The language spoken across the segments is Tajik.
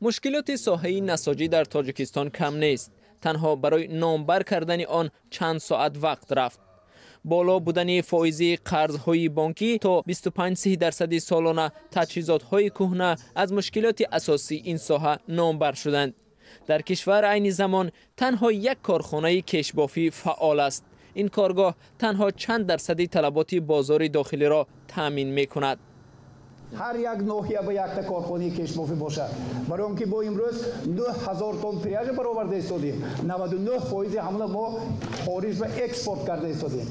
Мушкилоти соҳаи насоҷӣ дар Тоҷикистон кам нест. Танҳо барои номбар кардани он чанд соат вақт рафт. Боло будани фоизи қарзҳои бонкӣ то 25-30 дарсади солона, таҷҳизотҳои кӯҳна аз мушкилоти асосии ин соҳа номбар шуданд. Дар кишвар айни замон танҳо як корхонаи кешбофӣ фаъол аст. Ин коргоҳ танҳо чанд дарсади талаботи бозори дохилиро таъмин мекунад. Ҳар як ноҳия ба якта корхонаи кешбофӣ бошад, барои он ки мо имрӯз 9000 тонн пряжа бароварда истодем, 99 фоизи ҳамона мо хориҷ ба экспорт карда истодем.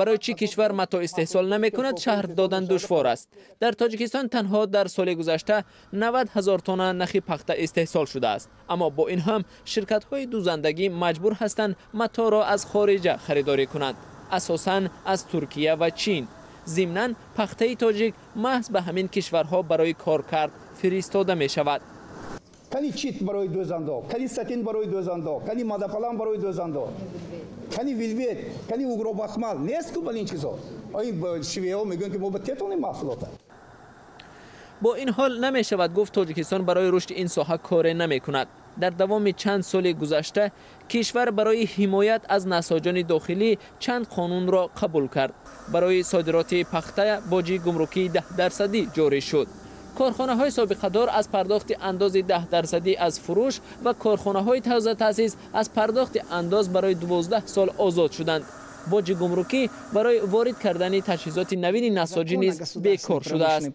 Барои чӣ кишвар матоъ истеҳсол намекунад, шарҳ додан душвор аст. Дар Тоҷикистон танҳо дар соли гузашта 90 ҳазор тонна нахи пахта истеҳсол шудааст, аммо бо ин ҳам ширкатҳои дӯзандагӣ маҷбур ҳастанд матоъро аз хориҷа харидорӣ кунанд, асосан аз Туркия ва Чин. Зимнан, пахтаи тоҷик маҳз ба ҳамин кишварҳо барои коркард фиристода мешавад. Кани чит барои дӯзандо, кани сатин барои дӯзандо, кани мадафалан барои дӯзандо, кани вельвет, кани угробахмал нест ку. Бал ин чизо швеҳо мегӯянд, ки мо ба тетонем маҳсулота. Бо ин ҳол, намешавад гуфт, Тоҷикистон барои рушди ин соҳа коре намекунад. Дар давоми чанд соли гузашта кишвар барои ҳимоят аз насоҷони дохилӣ чанд қонунро қабул кард. Барои содироти пахта боҷи гумрукии 10 дарсадӣ ҷорӣ шуд. Корхонаҳои собиқадор аз пардохти андози 10 дарсадӣ аз фурӯш ва корхонаҳои тозатаъсис аз пардохти андоз барои 12 сол озод шуданд. Боҷи гумрукӣ барои ворид кардани таҷҳизоти навини насоҷӣ низ бекор шудааст.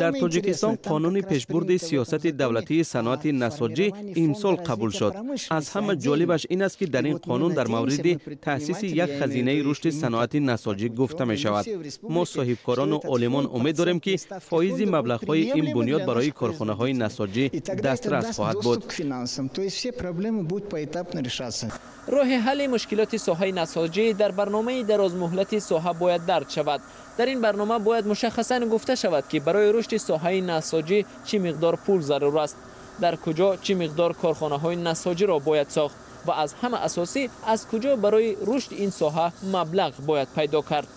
Дар Тоҷикистон қонуни пешбурди сиёсати давлатии саноати насоҷӣ имсол қабул шуд. Аз ҳама ҷолибаш ин аст, ки дар ин қонун дар мавриди таъсиси як хазинаи рушди саноати насоҷӣ гуфта мешавад. Мо, соҳибкорону олимон, умед дорем, ки фоизи маблағҳои ин бунёд барои корхонаҳои насоҷӣ дастрас хоҳад буд. Роҳи ҳалли мушкилоти соҳаи насоҷӣ дар барномаи дарозмуҳлати соҳа бояд дарҷ шавад. Дар ин барнома бояд мушаххасан гуфта шавад, ки барои рушди соҳаи насоҷӣ чӣ миқдор пул зарур аст, дар куҷо чӣ миқдор корхонаҳои насоҷиро бояд сохт ва аз ҳама асосӣ, аз куҷо барои рушди ин соҳа маблағ бояд пайдо кард.